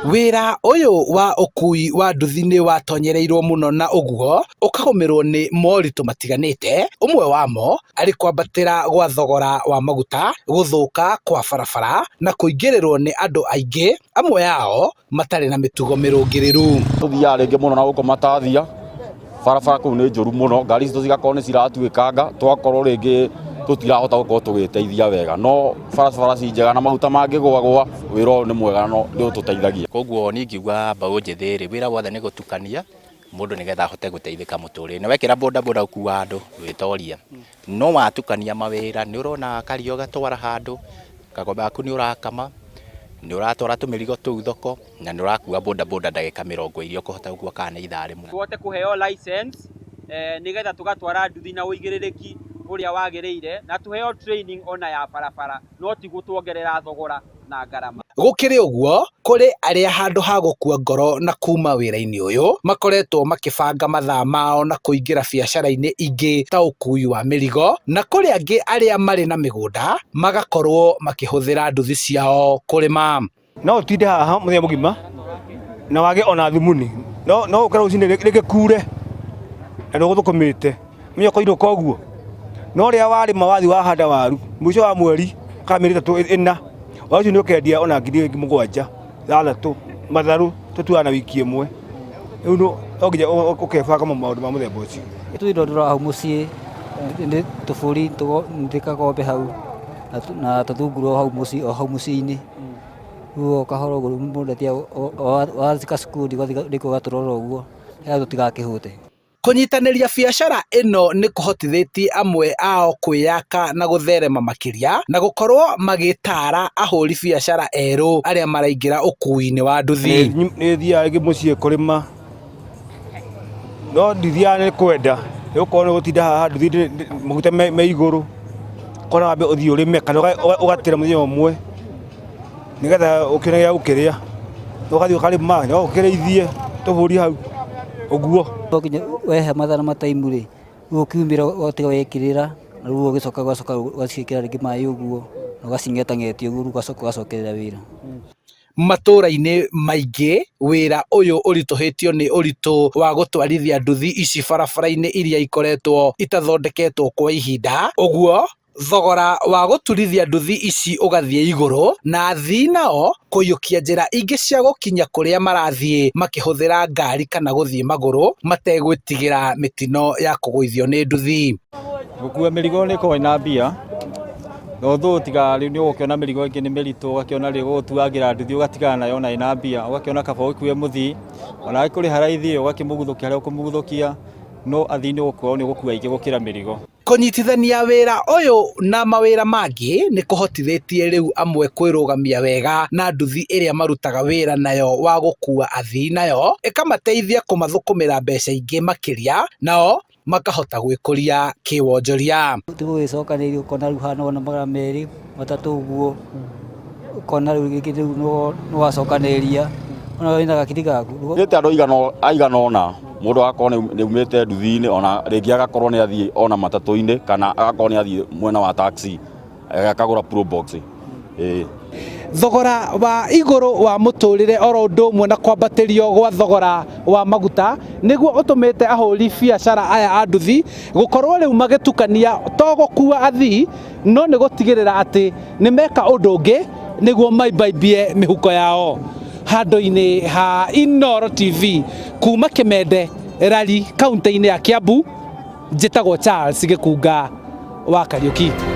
Wĩra ũyũ wa ũkui wa nduthi nĩ watonyereirwo mũno na ũguo ũkagũmĩrwo nĩ moritũ matiganĩte, ũmwe wamo arĩ kwambatĩra gwa thogora wa maguta, gũthũka kwa barabara na kũingĩrĩrwo nĩ andũ aingĩ, amwe ao matarĩ na mĩtugo mĩrũngĩrĩru. Tũthiaga rĩngĩ mũno na gũkũ Matathia, barabara kũu nĩ njũru mũno, ngari citũ cigakorwo nĩ ciratuĩkanga, tũgakorwo rĩngĩ tũtirahota gũkorwo tũgĩteithia wega, no barabara ci njega na maguta mangĩgũagũa, wĩra ũyũ nĩ mwega na nĩ ũtũteithagia. Koguo niĩ ingiuga mbeũ njĩthĩ rĩ, wĩra wothe nĩ gũtukania mũndũ nĩgetha ahote gũteithĩka mũtũrĩre-inĩ. Wekĩra bodaboda gũkua andũ ndwĩtoria, no watukania mawĩra nĩ ũrona karia ũgatwara handũ, kagombe gaku nĩ ũrakama, nĩ ũratwara tũmĩrigo tũu thoko, na nĩ ũrakua bodaboda ndagĩka 20 ũkũhota gũkua kana nĩ ithaa rĩmwe. Tũhote kũheo license nĩgetha tũgatwara nduthi na ũigĩrĩrĩki ũrĩa wagĩrĩire na tũheo training ona ya barabara no ti gũtuongerera thogora na ngarama. Gũkĩrĩ ũguo, kũrĩ arĩa handũ ha gũkua ngoro na kuma wĩra-inĩ ũyũ, makoretwo makĩbanga mathaa mao na kũingĩra biacara-inĩ ingĩ ta ũkui wa mĩrigo, na kũrĩ angĩ arĩa marĩ na mĩgũnda magakorwo makĩhũthĩra nduthi ciao kũrĩma. No ũtinde haha mũthenya mũgima na wage ona thumuni, no no ũke rũcinĩ rĩngĩ kure na ndũgũthũkũmĩte menya ũkainũka ũguo. No rĩrĩa warĩma wathiĩ wahanda waru mũico wa mweri kana mĩeri 3 4 waru icio nĩ ũkendia ona ngiri 7, 6, matharũ tũtuaga na wiki ĩmwe. Rĩu no nginya ũkebanga maũndũ ma mũthemba ũcio. Tũthondũraga hau mũciĩ nĩ tũbũri nĩ kagombe hau na tũthungura o hau mũciĩ o hau mũciĩ-inĩ. Rĩu o kahora ũguo mũndũ athiaga wacika cukuru ũgathiĩ rĩngĩ ũgatũrora ũguo nĩgetha tũtigakĩhũte. Kũnyitanĩria biacara ĩno nĩ kũhotithĩtie amwe ao kwĩyaka na gũtherema makĩria na gũkorwo magĩtara ahũri biacara erũ arĩa maraingĩra ũkui-inĩ wa nduthi. Nĩ thiaga rĩngĩ mũciĩ kũrĩma no ndithiaga nĩ kwenda nĩ gũkorwo nĩ gũtinda haha nduthi maguta me igũrũ, ũkona wambe ũthiĩ ũrĩme kana ũgatĩra mũthenya ũmwe nĩgetha ũkĩone gĩa gũkĩrĩa, ũgathiĩ ũkarĩma no ũkĩrĩithie tũbũri hau ũguo. No nginya wehe mathaa na mataimu rĩ, rĩu ũkiumĩra ũgatiga wekĩrĩra, na rĩu ũgĩcoka ũgacoka ũgaciĩkĩra rĩngĩ maĩ ũguo, na ũgacing'etang'etia ũguo rĩu ũgacoka ũgacokerera wĩra. Matũra-inĩ maingĩ wĩra ũyũ ũritũhĩtio nĩ ũritũ wa gũtwarithia nduthi ici barabara-inĩ iria ikoretwo itathondeketwo kwa ihinda, ũguo thogora wa gũturithia nduthi ici ũgathiĩ igũrũ na athii nao kũiyũkia njĩra ingĩ cia gũkinya kũrĩa marathiĩ makĩhũthĩra ngari kana gũthiĩ magũrũ mategwĩtigĩra mĩtino ya kũgũithio nĩ nduthi. Gũkua mĩrigo nĩ ĩkoragwo ĩna mbia, although tiga rĩu nĩ ũgũkĩona mĩrigo ĩngĩ nĩ mĩritũ ũgakĩona rĩu gũgũtuangĩra nduthi ũgatigana nayo ona ĩna mbia, ũgakĩona kaba ũgĩkue mũthii, ona agĩkũrĩha raithi ũgakĩmũguthũkia harĩa ũkũmũguthũkia, no athii nĩ ũgũkorwo nĩ ũgũkua aingĩ gũkĩra mĩrigo. Kũnyitithania wĩra ũyũ na mawĩra mangĩ nĩ kũhotithĩtie rĩu amwe kwĩrũgamia wega na nduthi ĩrĩa marutaga wĩra nayo wa gũkua athii nayo ĩkamateithia kũmathũkũmĩra mbeca ingĩ makĩria nao makahota gwĩkũria kĩwonjoria. Tũgũgĩcokanĩrĩria ũkona rĩu haha nĩwona 200, 300 ũguo, ũkona rĩu rĩngĩ rĩu nĩwacokanĩrĩria ona wĩna gakiri gaku. Thiĩte andũ aigana ũna mũndũ agakorwo nĩ aumĩte nduthi-inĩ ona rĩngĩ agakorwo nĩ athiĩ ona matatũ-inĩ kana agakorwo nĩ athiĩ mwena wa taxi akagũra probox. Ĩĩ. Thogora wa igũrũ wa mũtũrĩre oro ũndũ ũmwe na kwambatĩrio gwa thogora wa maguta nĩguo ũtũmĩte ahũri biacara aya a nduthi gũkorwo rĩu magĩtukania to gũkua athii no nĩ gũtigĩrĩra atĩ nĩ meka ũndũ ũngĩ nĩguo maimbaimbie mĩhuko yao. Handũ-inĩ ha Inooro TV kuma Kĩmende Rari kaunti-inĩ ya Kiambu, njĩtagwo Charles Gĩkunga wa Kariũki.